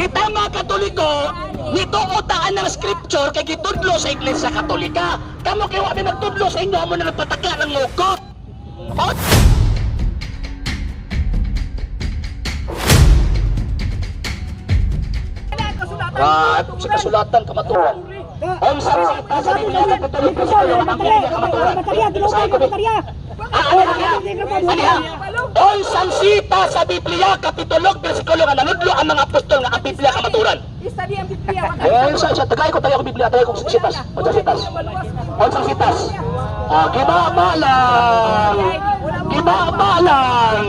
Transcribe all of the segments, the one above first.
Kita mga Katoliko, nituo ta anang scripture kay gitudlo sa Iglesia Katolika. Kamo kay wa mi magtudlo sa inyo, amo na nagpataka ng mukot. Oh, Ah, sa kasulatan kamaturan. Ang sa sa Biblia Katoliko sa ang Biblia kamaturan. Basahin ko, be. Ah, ano niya? Ano niya? Unsang sita sa Biblia, Kapitulo, bersikulo nga nanudlo ang mga apostol nga ang Biblia kamaturan. Study ang Biblia. Eh, sa tagay ko Biblia, tagay ko sitas. Unsang sitas? Unsang sitas? Ah, gibaba lang. Gibaba lang.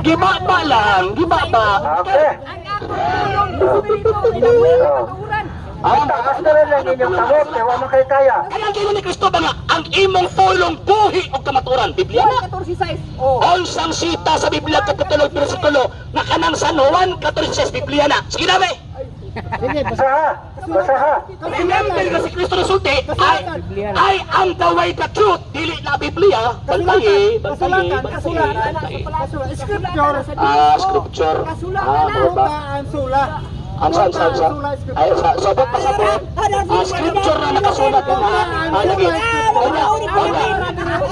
Gibaba lang. Gibaba. Okay. Ang akong pulong Espiritu ay katuuran. Ah, Taas na rin lang inyong kamot, kaya wa man kayo kaya. Kaya ang ni Kristo ba nga ang imong pulong buhi og kamaturan? Biblia na. 14.6. Oh. Unsang sita sa Biblia Kapitulo, bersikulo nga kanang San Juan 14 Biblia na. Sige na, be. Basaha! Basaha! Remember nga si Kristo resulti, I am the way, the truth, dili na Biblia. Bantayi, bantayi, bantayi, bantayi. Scripture. Ah, scripture. Ah, mga ba? Ang sula. Ang saan, saan, saan? Ay, sa, sabot pa sabot. Ah, scripture na nakasulat na. Ah, lagi. Una, una.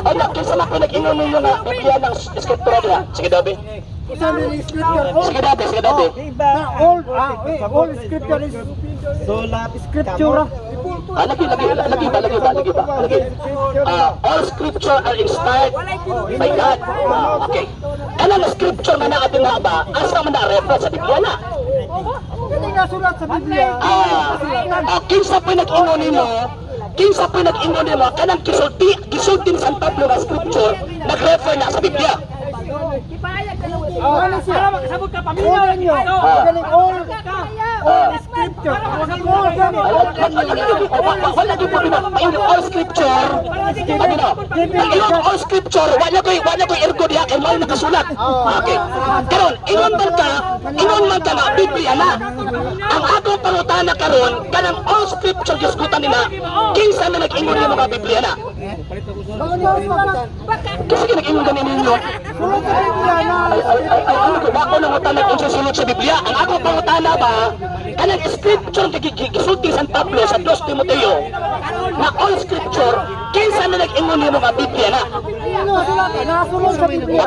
Una, kinsa man ko nag-ingon ninyo nga Biblia ng scripture niya. Sige, Dabi. Usa ni scripture. Sige, Dabi, sige, Dabi. Na all all scripture is scripture. Ah, lagi, lagi, lagi ba, lagi ba, lagi ba, lagi. Ah, all scripture are inspired by God. Ah, okay. Kanang scripture nga naa dinha ba, asa man na reference sa Biblia na? Kini nga sulat sa Biblia. Ah, ah, kinsa pa nag-ingon nimo? Kinsa pa nag-ingon nimo kanang gisulti, gisulti ni San Pablo nga scripture nag-refer na sa Biblia. Ipahayag ka lang. Ano siya? Kasabot ka paminaw. All ninyo. Galing all all scripture. All gani. Wala gyud problema. Paingon all scripture. Ano na? Paingon all scripture, wala koy ergo diha kay mao nakasulat. Okay. Karon, ingon man ka nga Biblia na. Ang akong pangutana karon, kanang all scripture gisgutan nila, kinsa man nag-ingon nimo nga Biblia na? Kasi nag-ingon gani ninyo. Sulod sa Biblia na. Ay, ay, ay, ay, ano ko, bako nang utana kung susunod sa Biblia. Ang akong pangutana ba, kanang scripture kay gisulti San Pablo sa 2 Timoteo, na all scripture, kinsa na nag-ingon nimo nga Biblia na? Nasulod sa Biblia.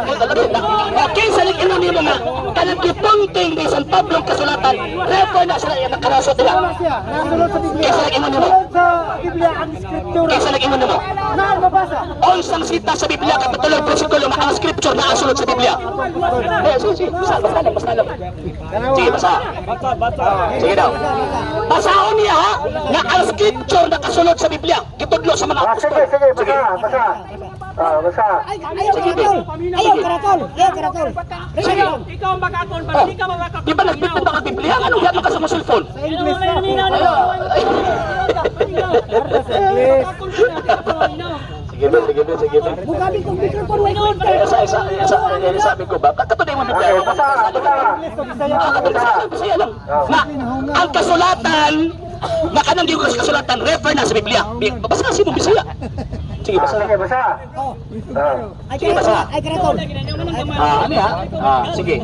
Na kinsa nag-ingon nimo nga kanang gipunting ni San Pablo ang kasulatan, refer na sila ang karasot nila. Wala siya. Nasulod sa Biblia. Kinsa nag-ingon nimo? Sulod sa Biblia ang scripture. Kinsa nag-ingon nimo? Na mabasa. Unsang sita sa Biblia kapitulo bersikulo nga ang scripture na sulod sa Biblia. Eh, sige, sige, basa, basa lang, basa lang. Sige, basa. Sige daw. Basahon niya ha, na ang scripture nakasulod sa Biblia, gitudlo sa mga Ah, apostol. sige, sige, basa, basa. Ah, basa. Ayaw karatol. Ayaw karatol. Ayaw karatol. Sige. Ikaw ang bakakon, Oh, hindi ka mabakakon. di ba nagbitbit ba ka Biblia? Anong yan ka sa mong cellphone? English na. Ay, sige ba, sige ba, sige ba. Bukabi kong microphone way Eh, sa, eh, sabi ko ba, katuloy mo Biblia. Okay, basa, basa. Ah, katuloy, Bisaya lang. Na, ang kasulatan, na kanang di ko sa kasulatan, refer na sa Biblia. Basta kasi mo Bisaya. Sige, Ah, basa. sige, basa. Ah. Ay karatol. Ay karatol. Ah, ano ya? Ah, sige.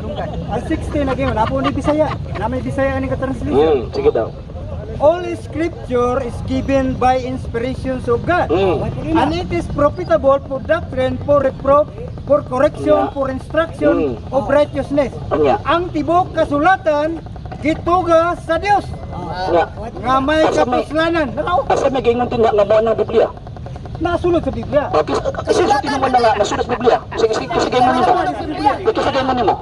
Ang 16 na gyud napo ni Bisaya. Na may Bisaya ani ka translation. Sige daw. All scripture is given by inspirations of God. And it is profitable for doctrine, for reproof, for correction, for instruction of righteousness. Anya. Ang tibok kasulatan gituga sa Dios Nga. nga may kapuslanan. Naraw, Asa may gingon tin nga mo ng Biblia. nasulod sa Biblia. Okay, kasi sa tinuman na nga nasulat sa Biblia. Sige, sige, sige mo nimo. Ito sige mo nimo.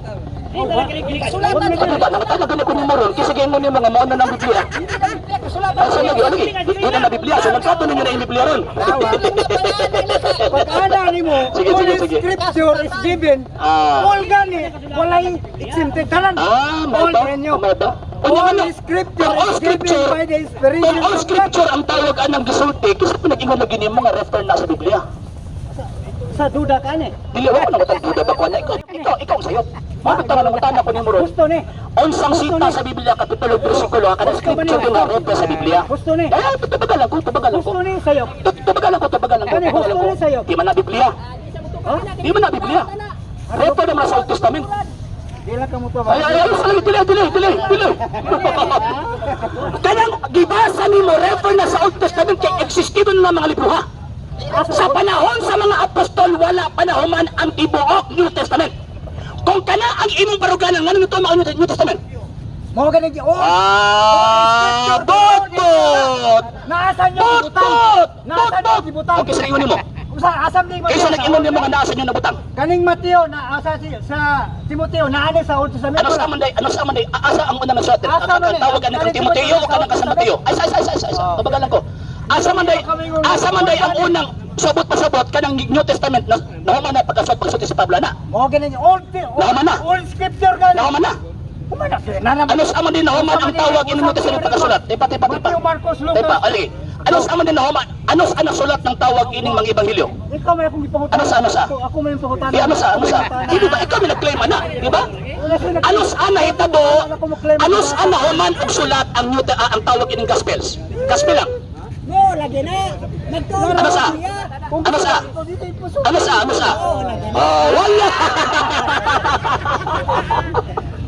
Kasulatan. Ano ba nangatala gani ko nimo ron? Kasi sige mo nimo nga mo na ng Biblia. Asa lagi lagi. Di na na Biblia. So nagkato ninyo na yung Biblia ron. Pag ana nimo, Sige, all sige, sige. scripture is given. Ah. All gani, walay exempted tanan. Ah, may All ba? ninyo. May ba? Unya All man, scripture kung all is given scripture, by the inspiration kung all of God. scripture ang tawag anang gisulti, kasi pinag-ingon na gini mo nga refer na sa Biblia. Sa duda ka ni. Dili wa ko nang duda ba ko na ikaw, ikaw, ikaw ang sayop. Mao bitaw nga nangutana ko nimo ron. Gusto ni. Unsang sita sa Biblia kapitulo bersikulo kada scripture nga refer sa Biblia. Gusto ni. Ay, tubagal lang ko, tubagal lang ko. Gusto ni sayo. Tubagal lang ko, tubagal lang ko, Ano, tubagal lang gusto ko. ni sayo? Di man na Biblia. Ha? Di man na Biblia. Refer naman sa Old Testament. Di lang ka mo Ay, ay, ay, dili, dili, dili, dili. gibasa nimo refer na sa Old Testament kay existido na mga libro ha. Sa panahon sa mga apostol, wala pa nahuman ang tibuok New Testament. Kung kana ang imong baruganan, ngano nito ang New Testament? Mao gani gi all. Ah, botot! Naasa niyo gibutang? Botot! Naasa niyo Botot! gibutang? Okay, sa ingon nimo. Usa asam ni Kaysa nag-ingon nimo nga naasa niyo nabutang. Kaning Mateo na asa si sa Timoteo naani sa Old Testament. Ano sa man day? Ano sa man day? Asa ang unang nasulat? Asa Ang man eh? tawag ani kang Kaning Timoteo o kanang ka San Mateo? Ay, sa sa sa sa. Oh. Kabagalan ko. Asa man day ang unang sabot pasabot kanang New Testament na nahuman na pagkasuot pagsuot si Pablo na. Mao gani old Nahuman na. old scripture gani. Nahuman na. Human na sila. Na Ano sa man din nahuman ang tawag ini New Testament pagkasulat? Tepa tepa tepa. Mateo, Marcos, Lucas. Tepa, ali. Ano sa man din nahuman? Ano sa nasulat ng tawag ining mga ebanghelyo? Ikaw may akong gipangutana. Ano sa? Ako may pangutana. Di ano sa? Di ba ikaw may nag-claim ana, di ba? Ano sa nahitabo? Ano sa nahuman og sulat ang New ang tawag ining Gospels? Gospel lang. No, lagi na. Nagtuon Ano sa? Ano sa? Ano sa? Ano sa? Oh, wala.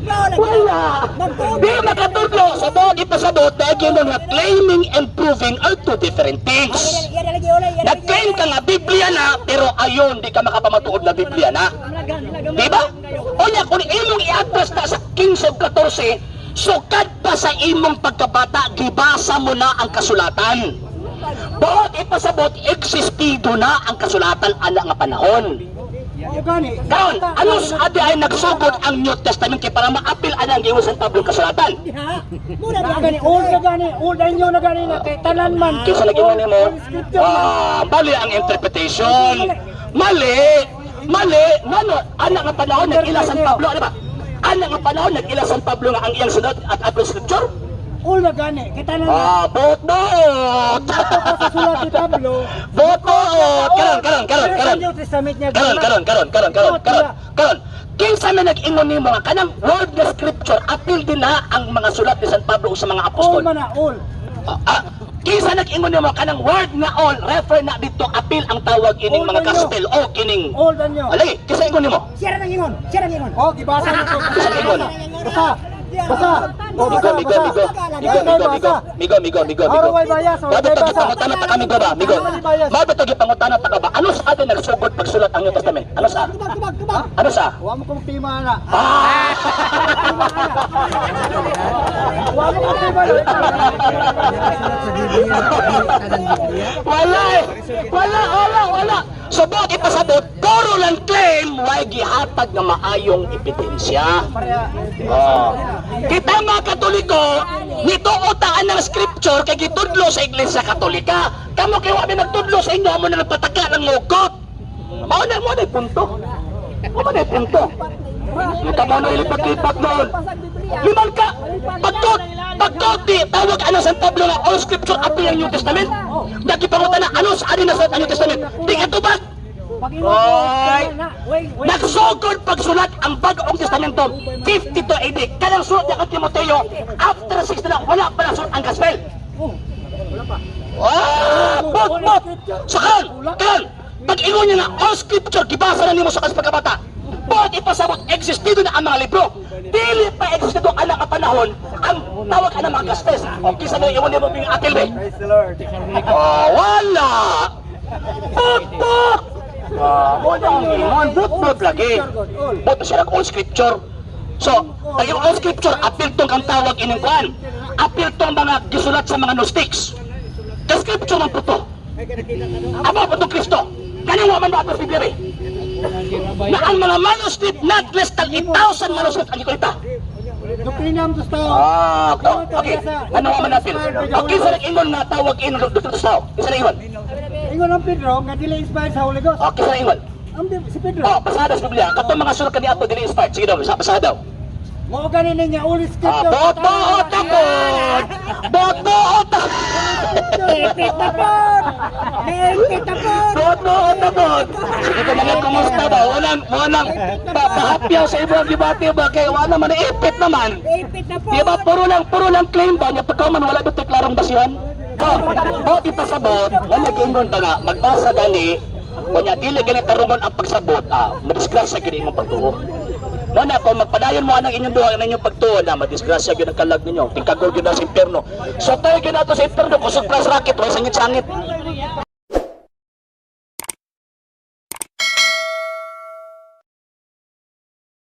No, lagi na. Wala. Magtuon. Di makatudlo sa buot ipasabot dahil yun nga claiming and proving are two different things. Yan lagi ulay, yan lagi. Nag-claim ka nga Biblia na, pero ayon di ka makapamatuod na Biblia na. Di ba? Unya, kung imong i-address na sa 15 o 14, sukad pa sa imong pagkabata, gibasa mo na ang kasulatan. Buot ipasabot, existido na ang kasulatan ana nga panahon. Mao gani. Karon, ano sa adi ay nagsugod ang New Testament kay para maapil ana ang giingon sa Pablo kasulatan? Ha? Mura Na gani old na gani, old and new na gani na kay tanan man. Kinsa lagi man nimo? Old scripture man. Ah, mali ang interpretation. Mali. Mali. Ngano ana nga panahon nag-ila San Pablo, ano ba? Ana nga panahon nag-ila San Pablo nga ang iyang sunod at apil scripture? Old na gani kay tanan. Ah, bot bot. Ato ka sa sulat ni Pablo. Bot bot. Karon, karon, karon, Pero sa karon. New Testament niya. Karon, karon, karon, karon, karon, karon, karon. Kinsa man nag-ingon nimo nga kanang word nga scripture apil din na ang mga sulat ni San Pablo o sa mga All apostol. man na all. Ah, ah, kinsa nag-ingon nimo kanang word nga all refer na dito apil ang tawag ining All mga na gospel o kining Old and new. Alay, kinsa ingon nimo? Siya ra ingon. Siya ra ingon. Oh, gibasa na to. Kinsa ingon? Basa. Basa. Oh, Migo, basa, migo, basa. migo. Migo, migo, migo. Migo, migo, migo, migo. Araw ay bayas, oh, Mabito ay basa. gipangutana ta kami ba? Migo. Mabito gipangutana ta ka ba? Ano sa atin nagsugod pagsulat ang New Testament? Ano sa? Tubag, tubag, tubag. Ano sa? Wa mo kong tima na. Ah! Wa mo kong tima na. Wala eh. Wala, wala, wala. So bakit ipasabot, puro lang claim, why gihatag nga maayong ebidensya. Pareha. Oh. Kita mga Katoliko, nito utaan ng scripture kay gitudlo sa Iglesia Katolika. Kamo kay wa mi nagtudlo sa inyo, amo na nagpataka ng mugot. Mao na punto. Mao na punto. Kita mo na ilipat-lipat noon. Liman ka, pagkot, pagkot di, tawag ano San Pablo nga all scripture appear ang New Testament. Nagipangutan na ano sa ano na sa New Testament. Di katubag. Pag ingon ko, Oy! na, wait, wait. Nagsugod pagsulat ang bagong testamento 52 AD. Kanang sulat niya kay Timoteo after 60 na wala pa nasulat ang gospel. Ah, bot bot. So karon, karon, pag ingon niya nga all scripture gibasa na nimo sa kas pagkabata. Bot ipasabot existido na ang mga libro. Dili pa existido ang nga panahon ang tawag ana mga gospels. O kinsa mo ingon nimo bing apil be? Praise the Lord. Oh, wala. Bot bot. Ah, wala ang ingon. Bot bot lagi. Bot siya all scripture. So, pag yung all scripture, apil tong kang tawag ining kuan. Apil tong mga gisulat sa mga Gnostics. The scripture man po to. Amo po to Kristo. Kaning wa man ba ato Biblia eh. Na ang mga manuscript not less than 8,000 manuscript ang gikolekta. Doktrina ang gusto. Ah, okay. Ano wa man apil? Okay, sa nag-ingon nga tawag in Dr. Tao. Isa na ingon. Ingon ang Pedro nga dili inspired sa Holy Ghost. Okay, sa ingon. Ang si Pedro. Oh, pasada sa Biblia. Katong mga sulat kani ato dili inspired. Sige daw, pasada daw. Mao gani niya all Ah, scripture. bot bot tapod. Bot bot tapod. Ipit na pod. Ipit na pod. Bot bot tapod. Sige ka mga kumusta ba? Walang walang pahapyaw sa ibang debate ba kay wala man ipit naman. Ipit na pod. Di ba puro lang claim ba niya pagka man wala ba klarong basihan? Oh, bot ipasabot, nga nag-ingon ba nga magbasa gani, kunya dili gani tarungon ang pagsabot, ah, madisgrasya gani imong pagtuo. Mo na kung magpadayon mo anang inyong duha ang inyong pagtuo na madisgrasya gyud ang kalag ninyo. Tingkagol gyud na sa impierno. So tayo gyud nato sa impierno kusog plus racket way sangit-sangit.